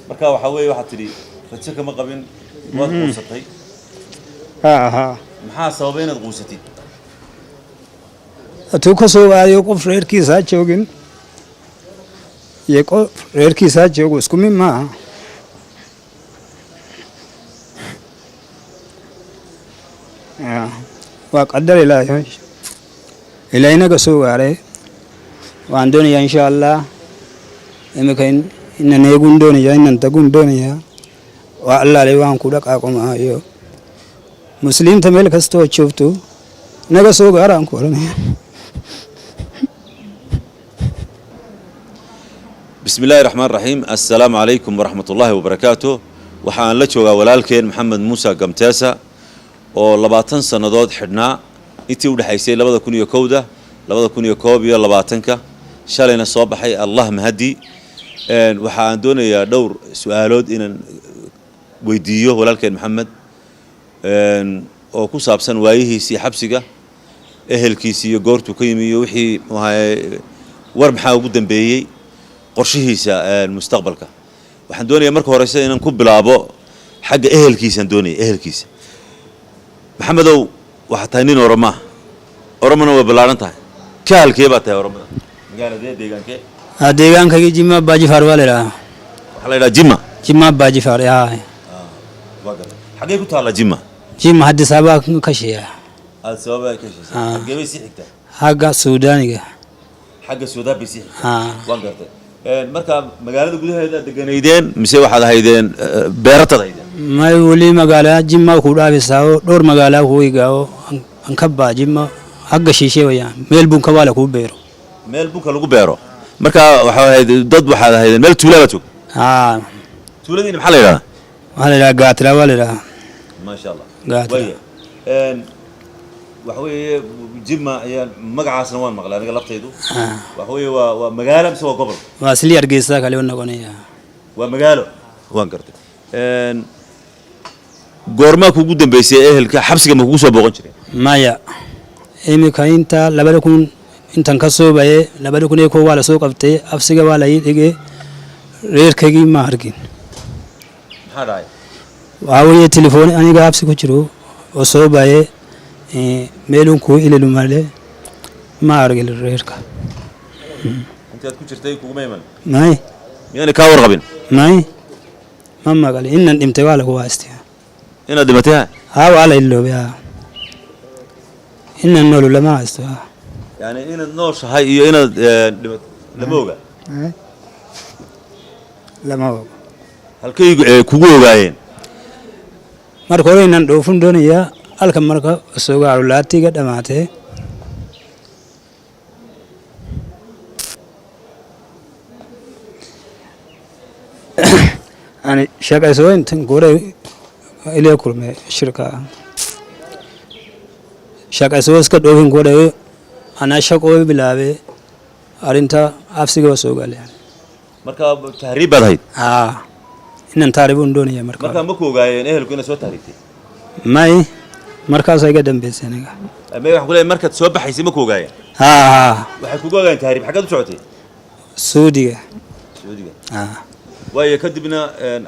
Marka waxaa weeye, waxaad tidhi rajo kama qabin, waad quusatay. Haa. Maxaa sababay inaad quusatid? Hatuu ka soo aadayo qof reerkiisaa joogin iyo qof reerkiisaa joogo isku mid maaha. Ya, waa qadar Ilaahay, Ilaahay naga soo gaaray. Waan doonayaa, insha Allah, imika inan eegun doonaya, inan tagun doonaya. Waa allaale waan ku dhaqaaqo maayo. Muslimiinta meel kastoo joogto, naga soo gaaraan ku oranaya. Bismi illaahi raxmaan raxiim. Assalaamu calaykum waraxmat ullaahi wabarakaatu. Waxaan la joogaa walaalkeen Maxamed Muuse Gamteesa oo 20 sannadood xidhnaa intii u dhexaysay 2001-da 2021-ka, shalayna soo baxay, Allah mahadi. Waxa aan doonayaa dhowr su-aalood inaan weydiiyo walaalkeen Maxamed oo ku saabsan waayihiisii xabsiga, ehelkiisii iyo goortuu ka yimi iyo wixii, muxuu ahaye, war maxaa ugu dambeeyey, qorshihiisa mustaqbalka. Waxaan doonayaa marka horeyse inaan ku bilaabo xagga ehelkiisaan doonaya. Ehelkiisa, Maxamedow, waxaad tahay nin Oromaa, Oromona way ballaaran tahay. Ka halkee baa tahay Oromada? Magaaladee, deegaankee? Deegaankayga Jimma Abbaa Jifaar waa la idhahaa. Waxaa la yidhaha Jimma? Jimma Abbaa Jifaar, yaa. Waa gartay. Xaggee ku taalla Jimma? Jimma Addis Ababa ka sheeya. Addis Ababa ka heshiisay? Ah. Xaggee bay sii xigtaa? Xagga Suudaaniga. Xagga Suudaan bay sii xigtaa? Haa. Waan gartay. Marka magaalada gudaheeda deganaydeen mise waxaad ahaydeen beerataad ahaydeen? May, weli magaalaa Jimma ku dhaafisaa, dhowr magaalaa ku igaawo ankabaa Jimma xagga shiishe wayaan, meel bunka waa la kuu beero. Meel bunka lagu beero. Marka waxaa ahayd dad, waxaad ahaydeen meel tuula baad joogta? Haa. Tuuladiina maxaa la yidhahdaa? Waxaa la yidhaha Gaatira waa la yidhaha. Maasha Allah. Gaatira. Waaya. Waxa weeye Jimma ayaan magacaasna waan maqlay aniga laftaydu. Waxa weeye waa magaalo mise waa gobol? Waa sili Hargeysa kale u noqonaya. Waa magaalo, waan gartay. Goormaa kugu dambeysay ehelka? Xabsiga ma kugu soo booqan jireen? Maya, imika inta 2000 intan ka soo baye, 2001 waa lasoo qabtay, afsiga waa la ii dhigay, reerkaygii ma arkin. Maxaa dhacay? Waxaa weeye telefoon aniga absi ku jiro oo soo baye, meelun kuu ililumale, ma argin reerka. Intaad ku jirtay kuguma iman? May. Miyaanay kaa warqabin? May, ma maqli. Inan dhimtay waa lagu haystay. Inaad dhimatay ha? Haa, waa la iloobay. Haa, inan noolu lama haysto, ha. Yani inaad nooshahay iyo inaad dhimatay lama oga? Lama ogo. Halkay kugu ogaayeen? Marka hore inan dhoofin doonayaa halka, marka soo gaaro laatiga dhamaatee. Ani shaqaysoo intan gore ilaa kulme shirka shaqaysoo iska dhoofin gore, anaa shaqoo bilaabay, arrinta afsiga waa soo gale. Marka tahriib baad ahayd? Haa, inan taaribun doonaya marka. Markaa ma ku ogaayeen ehelku inaad soo tahriibtay? May, markaasa iga dambeysay aniga. May, waxaan ku leeyahay markaad soo baxaysay ma ku ogaayeen? Haa haa. Waxay kugu ogaayeen tahriib. Xaggaad u socotay? Suudiga. Sacuudiga. Haa. Waayo, kadibna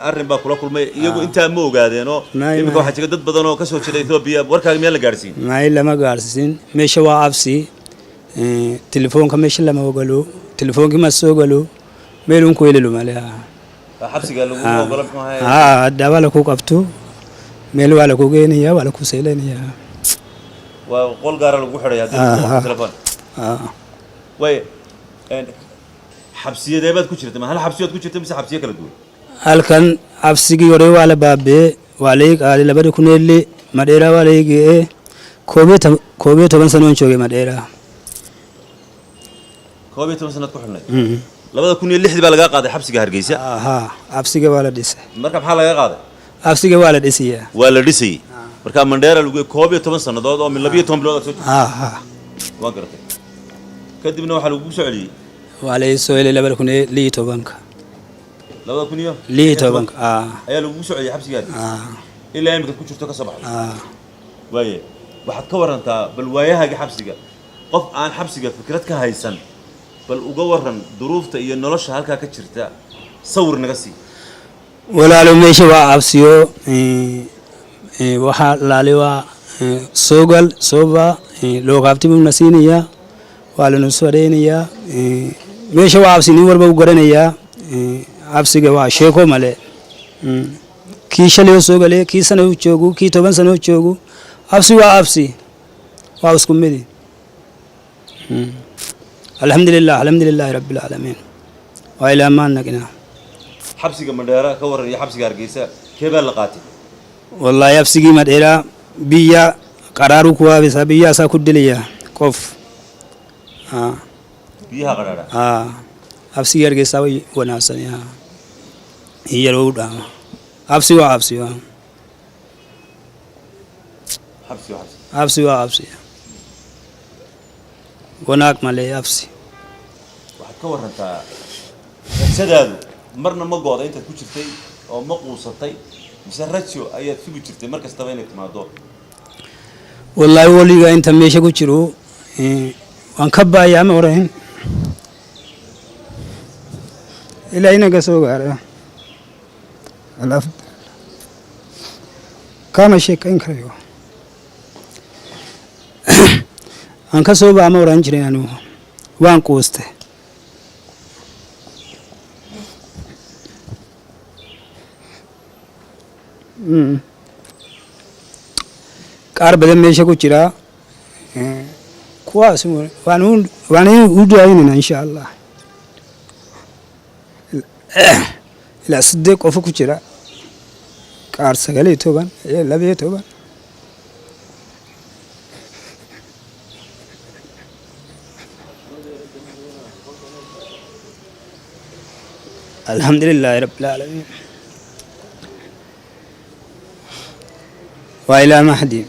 arrin baa kula kulmay. Iyagu intaa ma ogaadeenoo? May, iminka may. Waxaa jira dad badan oo ka soo jeeda Etoobiya, warkaaga miyaan la gaadhsiin? May, lama gaarsiin. Meesha waa absi. Telefoonka meesha lama ogolo, telefoonkii ma soo galo, meelun ku helilumale. Xabsiga lagu ogola, muxuu ahaye? Haa, hadda waa laku qabto, meel waa laku geenaya, waa laku seelanaya. Waa qol gaara lagu xidhay haddii lagu qabto telefoon? Haa. Way xabsiyadee baad ku jirtay? Ma hal xabsiyood ku jirtay mise xabsiyo kala duwan? Halkan absigii hore waa la baabee, waa lai qaaday 2006, Madheera waa lai geeye. 11 sanoon joogay Madheera. 11 sanaad ku xidhnay. 2006-dii baa lagaa qaaday xabsiga Hargeysa? Haa, absiga waa la dhisay. Marka maxaa laga qaaday? Absiga waa la dhisaya. Waa la dhisayey. Marka Mandheera lagu 11 sannadood oo min 12 bilood aad soo jirtay? Haa haa. Waan garatay. Kadibna waxaa lagugu soo celiyey? Waa la ii soo helay 2016-ka. Labada kun iyo 16-ka, aa. Ayaa lagugu soo celiyey xabsiga Hargeysa? Aa. Ilaa imikaad ku jirto ka soo baxday? Aa. Waaye, waxaad ka warantaa bal waayahaagii xabsiga. Qof aan xabsiga fikrad ka haysan bal uga waran duruufta iyo nolosha halkaa ka jirta, sawir naga sii. Walaalo meesha waa cabsiyo, waxaa laali waa soogal sooba looqaabti buu na siinayaa, waa lana soo meesha. Waa cabsi, nin walba u garanayaa cabsiga, waa sheeko male. Kii shalay soo galay, kii sana u joogo, kii 10 sano u joogo, cabsi waa cabsi, waa isku midi. Alxamdulilah, alxamdulilahi rabbil caalamiin, waa ilaa maan nagina. Xabsiga Mandheera ka waran iyo xabsiga Hargeysa, kee baa la qaatay? Wallahi xabsigii Madheera biya qaraaru ku waabisa, biyaasaa ku dilaya qof. Biyaha qadhaadha. Xabsigii Hargeysa way wanaagsan, iyaro u dhaama. Cabsi waa cabsi, waa Xabsi waa xabsi. Cabsi waa cabsi, wanaag male cabsi. Waxaad ka warantaa rajadaadu, marna ma go'da intaad ku jirtay oo ma quusatay, mise rajo ayaad sugi jirtay mar kastaba inay timaado? Wallaahi weliga inta meesha ku jiro waan ka baayaa, ma orayn, ilaa inaga soo gaara. Kama sheekayn karayo, aan ka soo baa ma oran jirin, anigu waan quustay. Qaar badan meesha ku jira, kuwaas waan u ducaynayna insha Allah. Ilaa 8 qof ku jira, qaar 19 iyo 12. Alxamdulilaahi rabbil caalamiin, waa ilaa mahdi.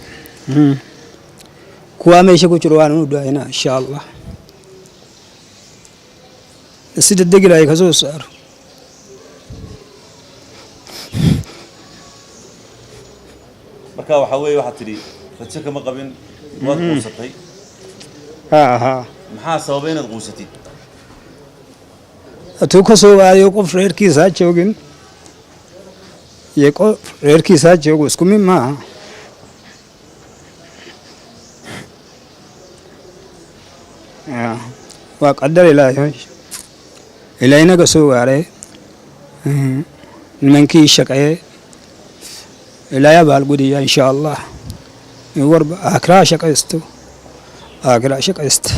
Kuwaa meesha ku jiro waan u ducaynaa insha Allah, sida degilaya ka soo saaro. Marka waxaa weeye, waxaad tidhi rajo kama qabin, waad quusatay. Ha ha. Maxaa sababay inaad quusatid? Hatuu ka soo waayo qof reerkiisaa joogin iyo qof reerkiisaa joogo isku mid maaha. Waa qadar Ilaahay, ilaa inaga soo gaaray. Nimankii shaqeeye ilaahay abaalgudiya insha Allah. In warba aakiraa shaqaysto, aakiraa shaqaysta.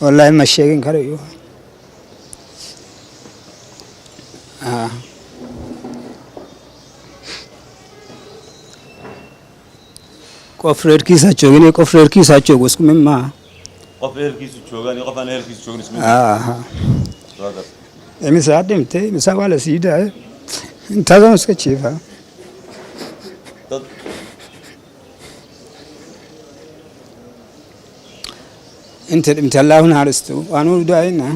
Wallaahi ma sheegin karayo. Qof reerkiisaa joogin iyo qof reerkiisaa joogo isku mid maaha. Qof ehelkiisu joogaan iyo qof aan ehelkiisu joogin isku mid. Waa gar. Imisaa dhintay, imisaa waa la sii daayay, intaasaan iska jiifaa. Dad Inta dhintay Allahu naxariisto, waan u ducaynaa.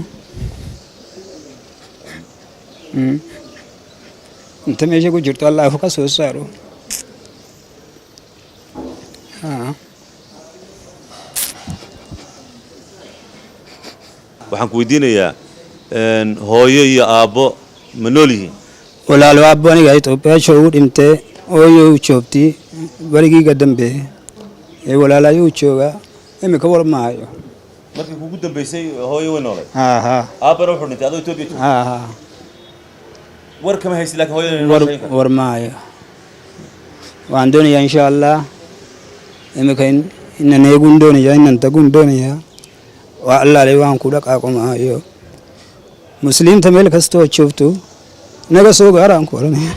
Inta meesha ku jirto Allahu ka soo saaro. Waxaan ku weydiinayaa, hooyo iyo aabbo ma nool yihiin? Walaalo, aabbo aniga Itoobiya joogu dhintay, hooyo u joogtay berigiiga dambe ee walaalayuu joogaa, imika war ma hayo. Markii kugu dambeysay hooyo way noolay? Ha ha. Aabbana wuxuu dhintay adoo Etoobiya jooga? Ha ha. War kama haysid, laakiin hooyada inay War noo sheegi karto. War ma hayo. Waan doonayaa insha Allah imika inan eegun doonayaa, inan tagun doonayaa. Waa allaale waan ku dhaqaaqo maayo. Muslimiinta meel kastoo joogto naga soo gaaraan ku oranaya.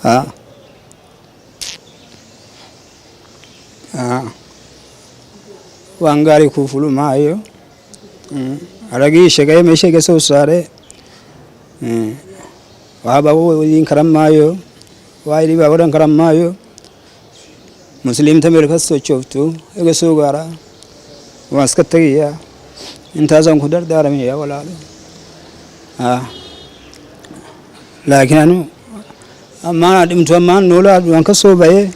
Ha ha, waan gaari ku fulu maayo. Aragii sheegay meesha iga soo saare waxba weydiin karan maayo, waa idhi baa odhan karan maayo. Muslimiinta meel kastoo joogto iga soo gaara, waan iska tegayaa, intaasaan ku dardaaramaya walaalo. Laakiin anu ammaanaa dhimto, ammaan noolaa, waan ka soo baye.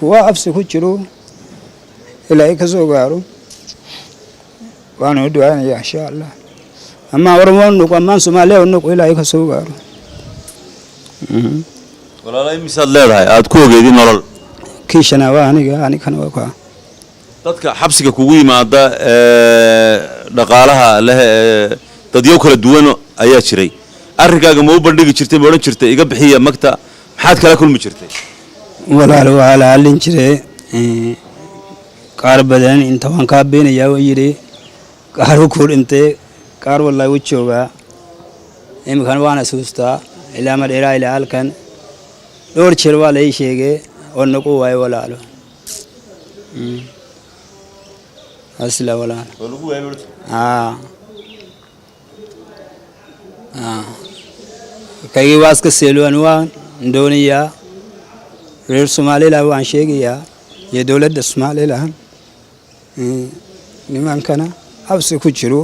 Kuwa cabsi ku jiro ilaahay ka soo gaaro. Waanu u ducaynayaa insha Allah. Amaan Oromo noqo, amaan Soomaaliya noqo, ilaahay ka soo gaaro. Walaala, imisaad leedahay aad ku ogeedin nolol? Kiishana waa aniga, anigana waa kaa. Dadka xabsiga kugu yimaada ee dhaqaalaha leh ee dadyow kala duwan ayaa jiray. Arrinkaaga ma u bandhigi jirtay? Ma odhan jirtay iga bixiya magta? Maxaad kala kulmi jirtay? Walaal, waxaa la hadlin jiray qaar badan inta waan kaa beenayaa oo yidhi, qaar wuu ku dhintay, qaar wallahi wuu joogaa. Iminkan waan xasuustaa ilaa Madheeraa ilaa halkan dhowr jeer waa la ii sheegay oo noqo waayo walaalo. Asla walaalo. Aa. Aa. Kaygii waa iska seeluwan. Waan doonayaa reer Somaliland, waan sheegayaa iyo dowladda Somaliland, nimankana xabsi ku jiro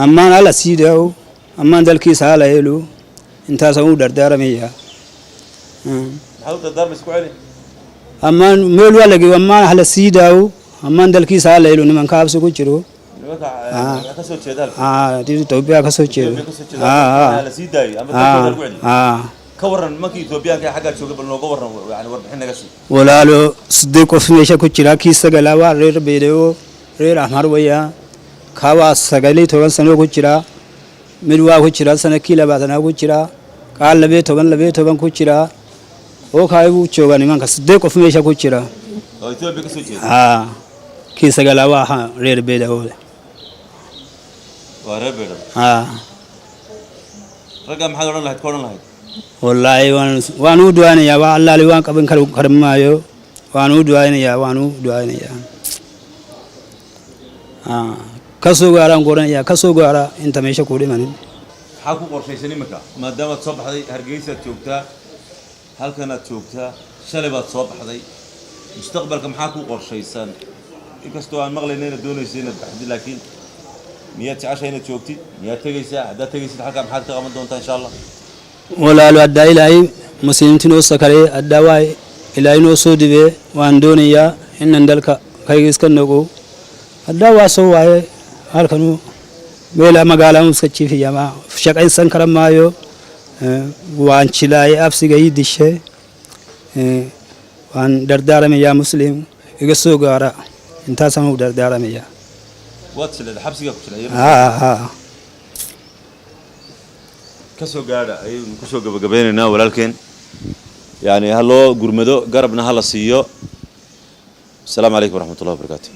ammaan hala sii daawo, ammaan dalkiisa hala helo. Intaasaan u dardaaramayaa. Maxaad u dardaarmaysa? Ku celi. Ammaan meel waa lagi, ammaan hala sii daawo, ammaan dalkiisa hala helo nimanka xabsi ku jiro. Nimanka ka soo jeeda halka? Aa, Etoobiya ka soo jeedo. Etoobiya ka soo jeeda la sii daayo ama dalkooda lagu celiyo. Aa. Ka warran nimankii Etoobiyaanka ee xaggaa jooga, bal nooga warran, yani warbixin naga sii. Walaalo, 8 qof meesha ku jira. Kii sagalaa waa reer Beedewo, reer Axmar weya. Kaa waa 19 sano ku jira. Mid waa ku jira sanadkii 20aad ku jira. Kaa 12, 12 ku jira oo kaa buu joogaa. Nimanka 8 qof meesha ku jira. Oo Etoobiya ka soo jeeda. Aa, kii sagalaa waa reer Beedewo. Waa reer Beedhabo. Aa. Raggaa maxaad odhan lahayd, ka odhan lahayd? Wallaahi waan u ducaynayaa. Waa allaali waan qaban kar karin maayo. Waan u ducaynayaa, waan u ducaynayaa. Aa, ka soo gaaraan ku odhanayaa, ka soo gaara inta meesha ku dhimanin. Maxaa ku qorshaysan iminka maadaamaad soo baxday? Hargeysaad joogtaa, halkanaad joogtaa, shalay baad soo baxday. Mustaqbalka maxaa ku qorshaysan? Inkastoo aan maqlayna inaad doonayso inaad baxdid, laakiin miyaad jeceshahay inaad joogtid? Miyaad tegaysaa? Haddaad tegaysid, halkaa maxaad ka qaban doontaa insha Allah? Walaalo, haddaa Ilaahay muslimiinti noo sakarey, haddaa waa Ilaahay noo soo dibee, waan doonayaa inan dalka kayga iska nogo. Haddaa waa soo waaye, halkanu meel magaalaa iska jiifaya, ma shaqaysan kara maayo. Waan jilaayay, absiga ii dishay. Waan dardaaramayaa muslim iga soo gaara, intaasaan u dardaaramayaa. Waad jileed, xabsigaa ku jilay? Haa haa. Ka soo gaadha ayaynu kusoo gabagabeynaynaa. Walaalkeen yani ha loo gurmado, garabna ha la siiyo. Asalaamu calaykum waraxmatullahi wabarakaatu.